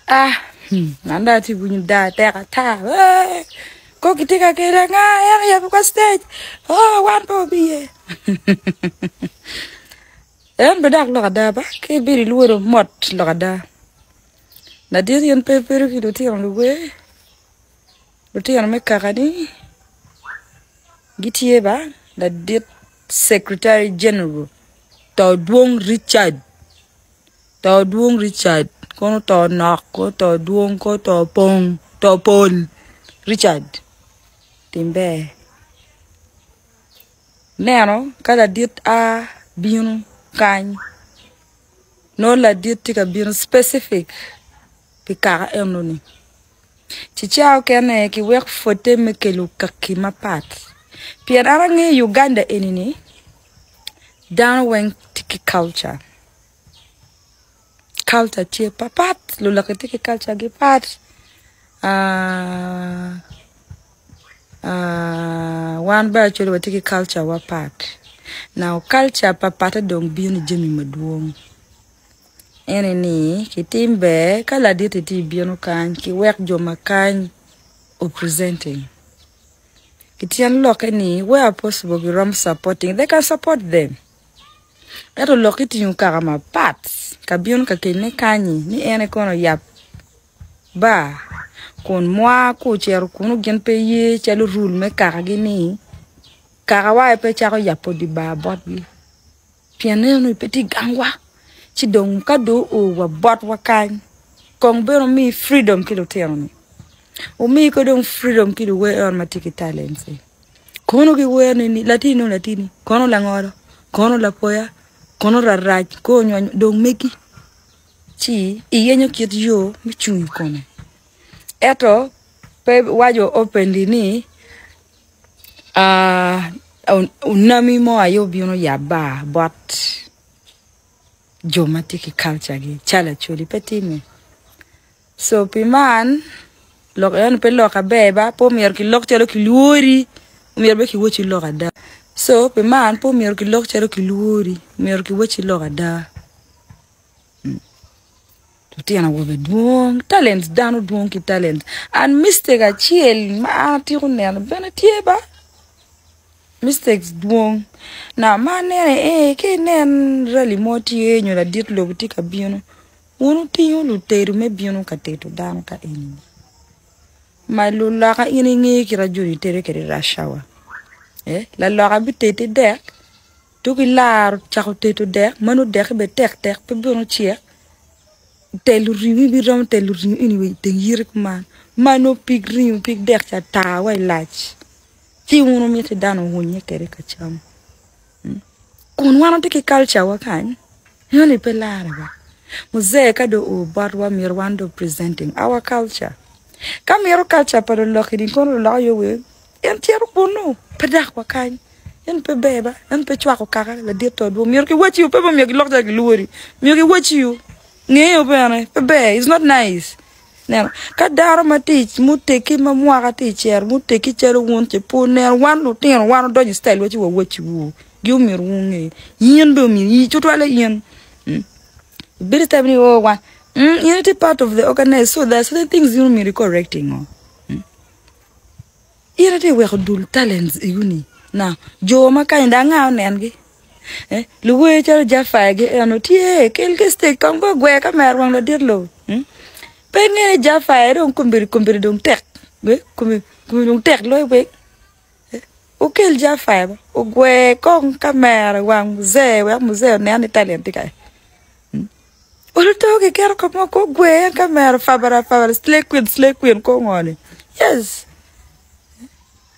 Ah, an dong atye winyo daa tek ata. Ee, ko kitye ka kelo anga en oyabo kwa stage. Oh, wan pe wabiye. En be dok lok ada ba, ki ibedo ilworo mot lok ada. Ladit in pe ibedo ki lutino luwer, lutino me kakani gitye ba, ladit Secretary General to dwong Richard. To dwong Richard kono to nok kono to dwong kono to pong to pol Richard tim ber ineno ka ladit a bino kany nongo ladit tye ka bino specific pi kaka enoni ci ca okene kiwek pwodde me kelo kaki mapat pien an angeyo Uganda eni ni dano weng tye ki culture. Culture tye papat luloki tye ki culture gi pat wan bene actually watye ki culture wa pat now culture papatte dong bino i jami madwong ene ni kitim ber ka laditi tye bino kany kiwek jo ma kany o presenting ki tyen lokke ni where possible giromo supporting they can support them. Ento lok itingo kaka mapat ka bino ka kelone kanyi ni en aye kono oyab bar kun mwa ku ocito kunu gin pe ye calo rul me kakagi ni kakawa aye pe cako yabo di bar botgi pien eno pe tye i gangwa ci dong ka dong oo wa botwa kany kong bene wumi freedom ki lutino-ni wumi ki dong freedom ki luwer eno ma tye ki talent-ti. Kono giwero ni latin nongo latini, kono langolo, kono lapoya, kono rarac, kono onywanyo dong megi ci iyenyo kit yo me cung i kome. Ento pe waco openly ni onami mo aye obino ya bar bot jo ma tye ki culture gi calo Acholi pe timme. Co pi man, lok enoni pe lok aber ba, pe omyero kilok calo kilwori, omyero bene kiwacci lok ada. Co pi man, pe omyero kilok calo kilwori, omyero kiwacci lok ada. Lutino awobe dwong, talent dano dwong ki talent and mistake acel ma an atiko neno bene tye ba, mistakes dwong. Now ma aneno aye ka inen rally mo tye nyo ladit lobo tye ka bino. Wun wutingo lutedo me bino ka tedo dano ka eni ma luloka in ingeyo kit ma joni tedo kwede rush hour eh laloka bitedi dek dong ilaro cako tedo dek ma nongo dek-ki bene tektek pe bene ocek telo ringo ibiromo telo ringo eni wa iteng yite kuman ma nongo pig ringo pig dek ca tar wa ilac ci wun wumiti dano owunye kwede ka cam. Kun wan watye ki culture wa kany, eno ni pe lare ba. Muzee ka dong oo botwa myero wan dong presenting our culture. Ka mito culture pa luloki ni kono lulok aye ower, en cito kunu pe dak wa kany. En pe ber ba, en pe cwako kaka ladit to dwong. Myero kiwacci pe myero gilok calo gilwori. Myero kiwacci ngeyo bene pe ber, it's not nice. Neno, ka dano ma tye muteggi ma mwaka tye i cero muteggi calo wun ci pe wuneno wan lutino wan odonyo i citayil wa ci wawacciwu gin omyero wunge in bene omyero tutwalle in ibedo i type ni oo wan in itye part of the organize so there are certain things in omyero i correcting o. In itye ka weko dul talents egoni now jo ma kany dong anga onengi eh luwer calo Jafar gi eno tye kel ki stage kong be ogwer kamera wang ladit lobo pe inge ni Jafar dong kombeddi kombeddi dong tek kome dong tek loyo weng wukel Jafar ba ogwer kong kamera wang muzee wek muzee onen ni talent tye kany. Olo to giketo ka mo ko gwer ka mero fabara fabara slay queen slay queen ko ngoni yes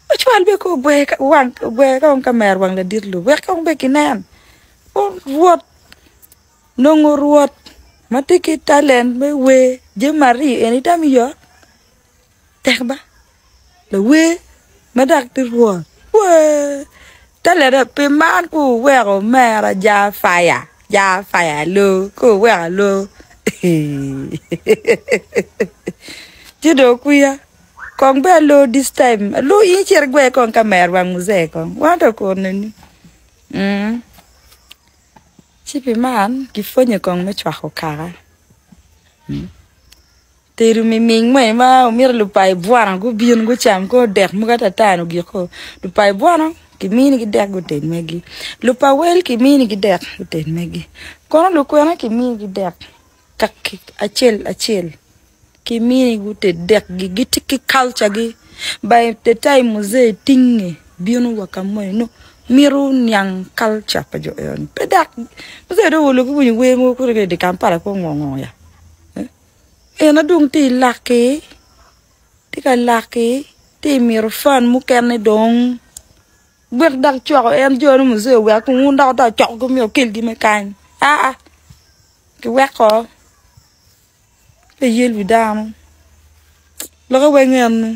ocwal be ko gwer wang gwer ka ka mero wang ladit lu wek kong be kinen rwot nongo rwot ma tye ki talent me wer jami aryo eni itamo yot Tek ba lawer ma dok tye rwot wee talent pi man ku wuweko omera ja faya ja faya alo ku wuweko alo ci dong kwiya kong bene alo this time alo in icit igwer kong kamera wang muzee kong wan to kur neni ci pi man gipwonye kong me cwako kaka. Tedo miming moni ma omito lupayo bwana gubin gucam kor dek mogo atata-ni ogiko. Lupayo bwana kiminigi dek guted megi. Lupawel kiminigi dek guted megi. Kono lukwena kiminigi dek kaki acel acel kiminigi guted dekgi gitye ki culture gi by the time muzee tinge bino wa ka moni nongo mito niang culture pa jo eno ni pe dok muzee dong olo ki winyo wer mogo kulu ki i Kampala kong ngo ngo ya. En adong tye i laki, tye ka laki, tye mito fan mukene dong gwek dok cwako en jo ni muzee wek wun dok dok coko myero wukelgi me kany aa kiweko pe yel wi dano lokke weng eno.